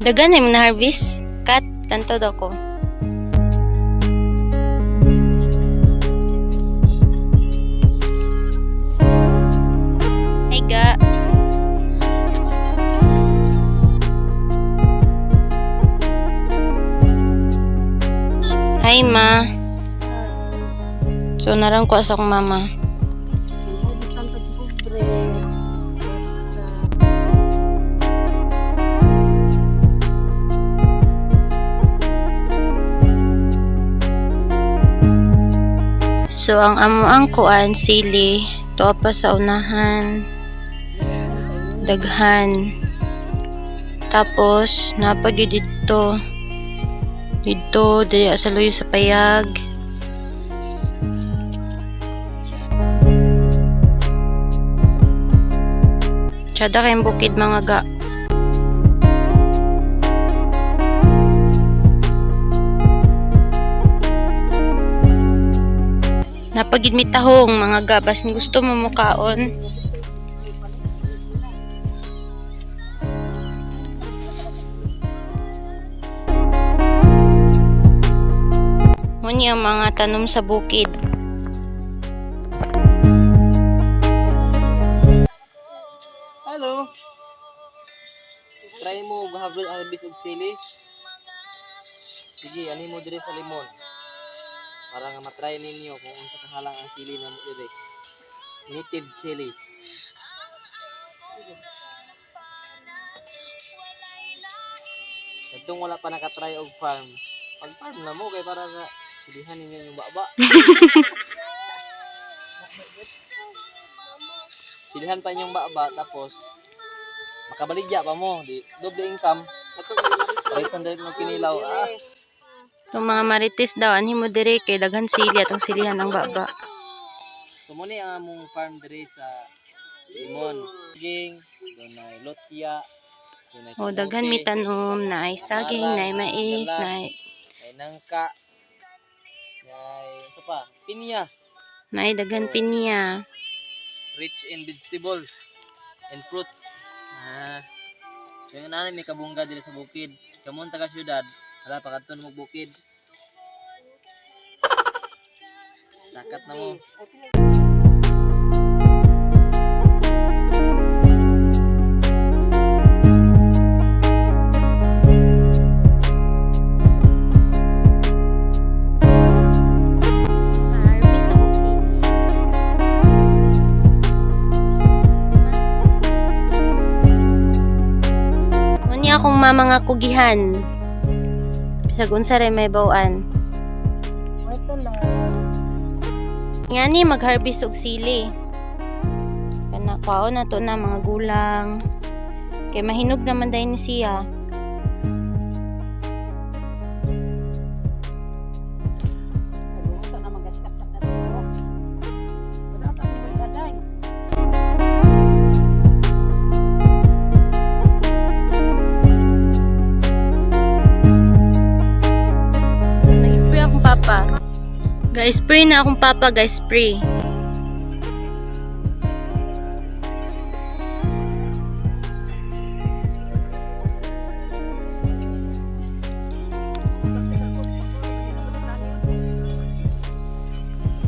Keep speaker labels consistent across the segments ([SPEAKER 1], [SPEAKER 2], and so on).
[SPEAKER 1] Dagan na na harvest. Kat, tanto daw ko. Hi, ga. Hi, ma. So, narang ko sa akong mama. So, ang amo ang kuan, sili, tuwa pa sa unahan. Daghan. Tapos, napagyo dito. Dito, diya sa luyo sa payag. Tsada kayong bukid, mga ga. Napagid mi tahong, mga ga, basin gusto mo mukaon. Muni ang mga tanom sa bukid.
[SPEAKER 2] Hello. Try mo harvest harvest og sili. Sige, ani mo dire sa limon. Para nga matry ninyo kung unsa kahalang ang sili na mo dire. Native chili. Kadtong wala pa nakatry og farm. Pag farm na mo kay para nga silihan ninyo yung baba. Silihan pa inyong baba, tapos makabaligya pa mo, di doble income. Price ang mo kinilaw. Ah,
[SPEAKER 1] Itong mga marites daw, anhi mo dire kay daghan sili atong silihan ang baba.
[SPEAKER 2] So mo ni ang among farm diri sa limon. Ging, dunay lotya, dunay
[SPEAKER 1] O daghan mi
[SPEAKER 2] kamote,
[SPEAKER 1] tanom, naay saging, naay mais, naay
[SPEAKER 2] naay nangka, naay unsa pa? Pinya.
[SPEAKER 1] naay daghan pinya.
[SPEAKER 2] Rich in vegetable and fruits. Ah. So yung nanay may kabungga diri sa bukid. Kamon taga syudad, wala pa kadto mo bukid. Sakat na mo.
[SPEAKER 1] Harvest na kog sili. Muni akong mama nga kugihan. Bisag unsa ray may bawaan.
[SPEAKER 3] Ito lang.
[SPEAKER 1] Ngani mag-harvest og sili. Kana kwaon na to na mga gulang. Kay mahinog naman dahil ni siya.
[SPEAKER 3] Nagungsa na magatsak-tsak na dito. Wala pa kami kaday.
[SPEAKER 1] Nag-spray akong papa. Guys, spray na akong papa, guys, spray.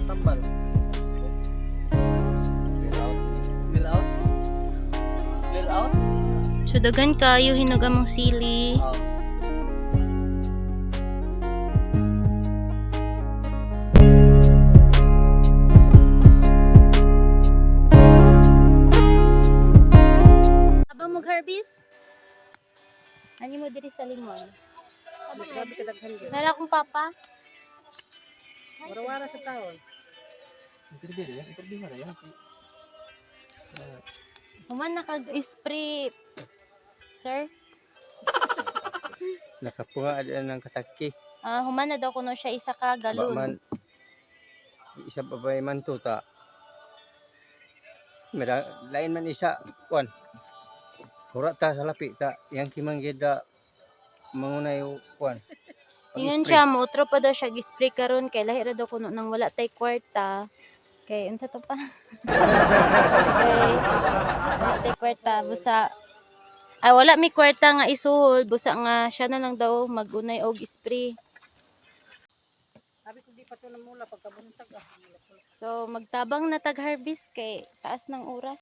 [SPEAKER 2] Tambal. Clear out. Clear out. Clear out.
[SPEAKER 1] So daghan kayo hinog among sili.
[SPEAKER 2] Oh.
[SPEAKER 1] Abang mag-harvest? Ani mo diri sa limon.
[SPEAKER 3] Grabe ka daghan yun.
[SPEAKER 1] Nara akong papa.
[SPEAKER 3] Warawara sa taon.
[SPEAKER 2] Interview rin. Interview na rin.
[SPEAKER 1] Human nakag-spray. Sir?
[SPEAKER 4] Nakapuha ng kataki.
[SPEAKER 1] Ah, human na daw kuno siya isa ka
[SPEAKER 4] Ba
[SPEAKER 1] galon.
[SPEAKER 4] man, isa pa ba man to ta. Mera, lain man isa, kuan. Hura ta sa lapi ta, yang kimanggida mangunay kuan.
[SPEAKER 1] Ingon siya, moutro pa daw siya gi-spray karon kay lahi ra daw kuno nang wala tay kwarta. Kay unsa to pa? Kay wala tay kwarta busa. Ay wala mi kwarta nga isuhol, busa nga siya na lang daw magunay og spray.
[SPEAKER 3] Sabi ko di pa to namula pagkabuntag ah.
[SPEAKER 1] So magtabang na tag harvest kay taas ng oras.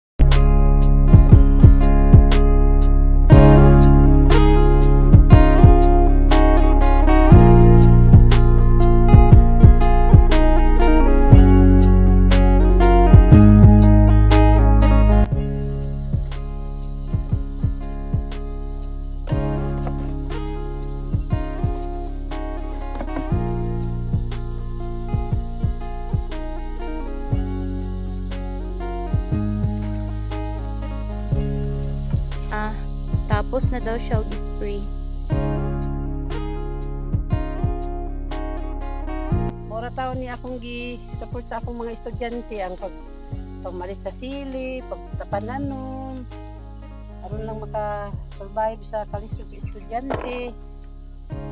[SPEAKER 1] Ah, tapos na daw siya og spray.
[SPEAKER 3] Mura taon ni akong gi support sa akong mga estudyante ang pag pagmalit sa sili, pagtapananom. Aron lang maka-survive sa kalisod sa estudyante.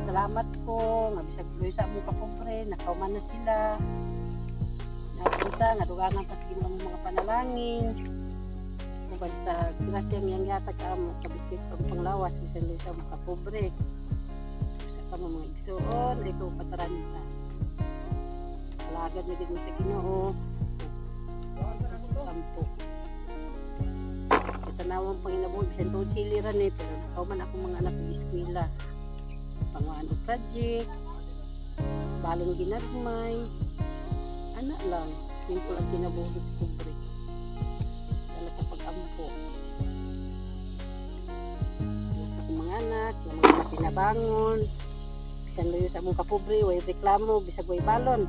[SPEAKER 3] Salamat ko nga bisag luoy sa among kapobre, nakauman na sila. Napunta nga dugangan pa sa Ginoo ang mga panalangin. Uban sa grasya miyang yatag sa amo kabiskis pag panglawas bisan luoy sa among kapobre. Sa pa mga igsuon, ay ko pataranta. Alagad na gid mo sa Ginoo. Kampo. Katanawang panginabuhi bisan tuod sili ra ni pero nakauman akong mga anak sa eskwela. Panguan og project, balon ginagmay. Ana lang, simple ang kinabuhi sa pobre. Dala sa pag-ampo. Sa akong mga anak, yung mga matinabangon, bisan luyo sa among kapobre, way reklamo, bisag way balon.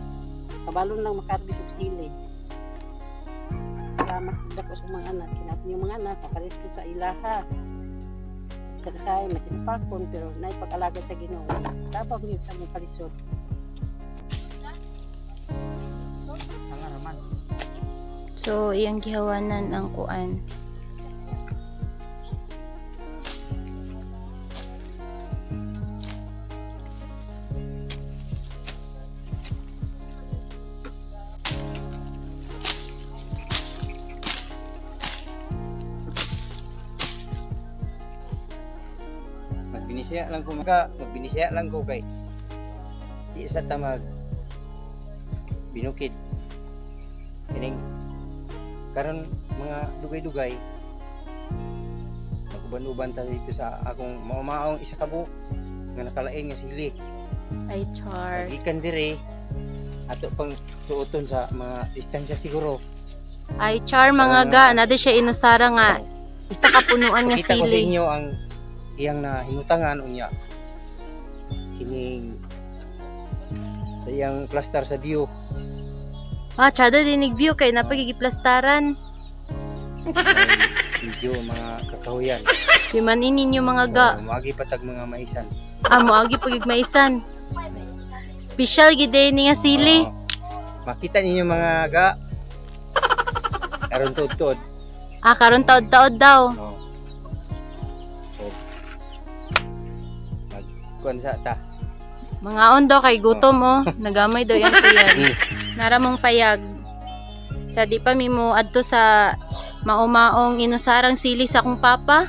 [SPEAKER 3] Kabalon lang makarbis og sili. Salamat pud ako sa mga anak. Kinap niyo mga anak, kapares ko sa ilaha. Bisan sa matinapakon, pero naipag-alaga sa Ginoo. Tabang niyo sa among kalisod.
[SPEAKER 2] Tanga raman.
[SPEAKER 1] So iyang gihawanan ang kuan.
[SPEAKER 4] Magbinisaya lang ko maka, magbinisaya lang ko kay di sa ta mag binukid. Kining karon mga dugay-dugay maguban-uban ta dito sa akong maumaong isa ka buok nga nakalain nga sili.
[SPEAKER 1] Ay char.
[SPEAKER 4] Gikan dire ato pang suoton sa mga distansya siguro.
[SPEAKER 1] Ay char mga ga, nadi siya inusara nga isa ka punuan nga
[SPEAKER 4] Pakita ko sa
[SPEAKER 1] sili.
[SPEAKER 4] inyo ang iyang nahimutangan unya kining sa iyang cluster sa view.
[SPEAKER 1] Ah, tsada dinig view kay napagigiplastaran.
[SPEAKER 4] Ay, medyo mga kakahuyan.
[SPEAKER 1] Di man ninyo mga ga.
[SPEAKER 4] O, moagi patag mga maisan.
[SPEAKER 1] Ah, moagi pagigmaisan. Special gid ni nga sili.
[SPEAKER 4] Oo. Makita ninyo mga ga. Karon tuod-tuod.
[SPEAKER 1] Ah, karon taod-taod daw.
[SPEAKER 4] Oo. So, magkuan sa ta.
[SPEAKER 1] Mga on daw kay gutom oh. Nagamay daw yung payag.
[SPEAKER 4] Sige.
[SPEAKER 1] Nara mong payag. Sa di pa mi mo adto sa maumaong inusarang sili sa akong papa.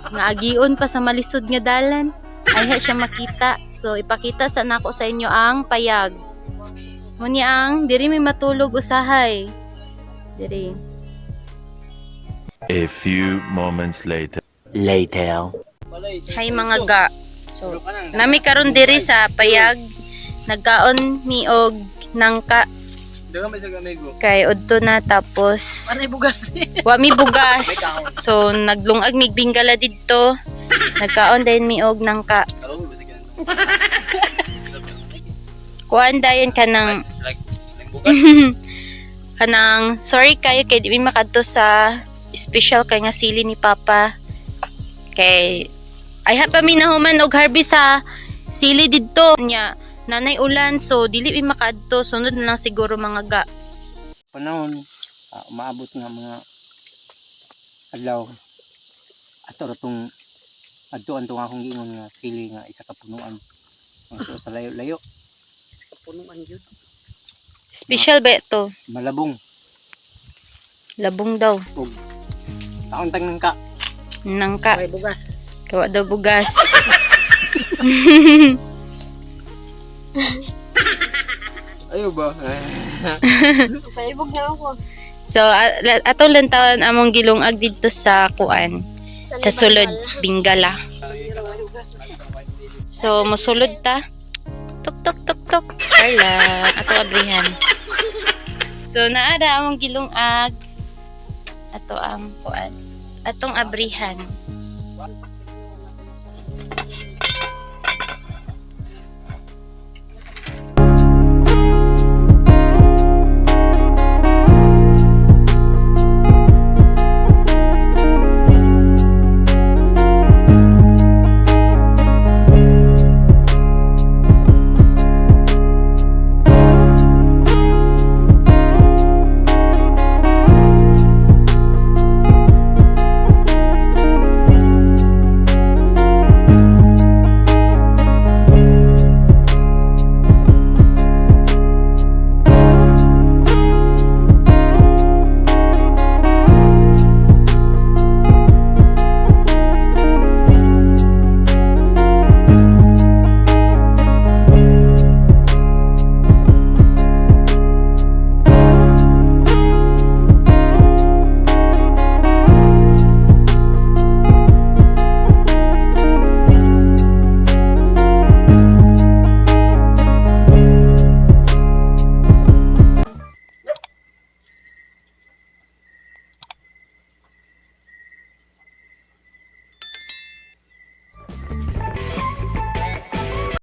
[SPEAKER 1] Nga agion pa sa malisod nga dalan. Ay siya makita. So ipakita sa nako sa inyo ang payag. Muni ang diri mi matulog usahay. Diri.
[SPEAKER 5] A few moments later.
[SPEAKER 2] Later.
[SPEAKER 1] Hi mga ga. So nami karon diri sa payag nagkaon mi og nangka
[SPEAKER 2] Dagan ba sa amigo?
[SPEAKER 1] kay udto na tapos
[SPEAKER 3] Anay bugas.
[SPEAKER 1] wa mi bugas. So naglungag mig binggala didto. Nagkaon dayon mi og nangka.
[SPEAKER 2] Karoon ba sa ganun?
[SPEAKER 1] Kuan dayon kanang
[SPEAKER 2] It's like bugas.
[SPEAKER 1] Kanang sorry kayo kay di mi makadto sa special kay nga sili ni Papa. Kay ay ha pa mi nahuman og harvest sa sili didto nya nanay ulan so dili mi makadto, sunod na lang siguro mga ga.
[SPEAKER 4] Panahon umaabot nga mga adlaw ato ra tong adtuan tong akong giingon nga sili nga isa ka punuan. Ang sa layo-layo,
[SPEAKER 3] Punuan yun.
[SPEAKER 1] Special ba ito?
[SPEAKER 4] Malabong
[SPEAKER 1] Labong daw.
[SPEAKER 4] ug taon tang nangka.
[SPEAKER 1] Nangka.
[SPEAKER 3] May bugas.
[SPEAKER 1] Kawa daw bugas.
[SPEAKER 4] Ayo ba?
[SPEAKER 6] Palibog na ako.
[SPEAKER 1] So ato lang taon among gilungag didto sa kuan sa sulod Bingala. So mosulod ta. Tok tok tok tok. Carla, ato abrihan. So naara among gilungag. Ato ang kuan. Atong abrihan.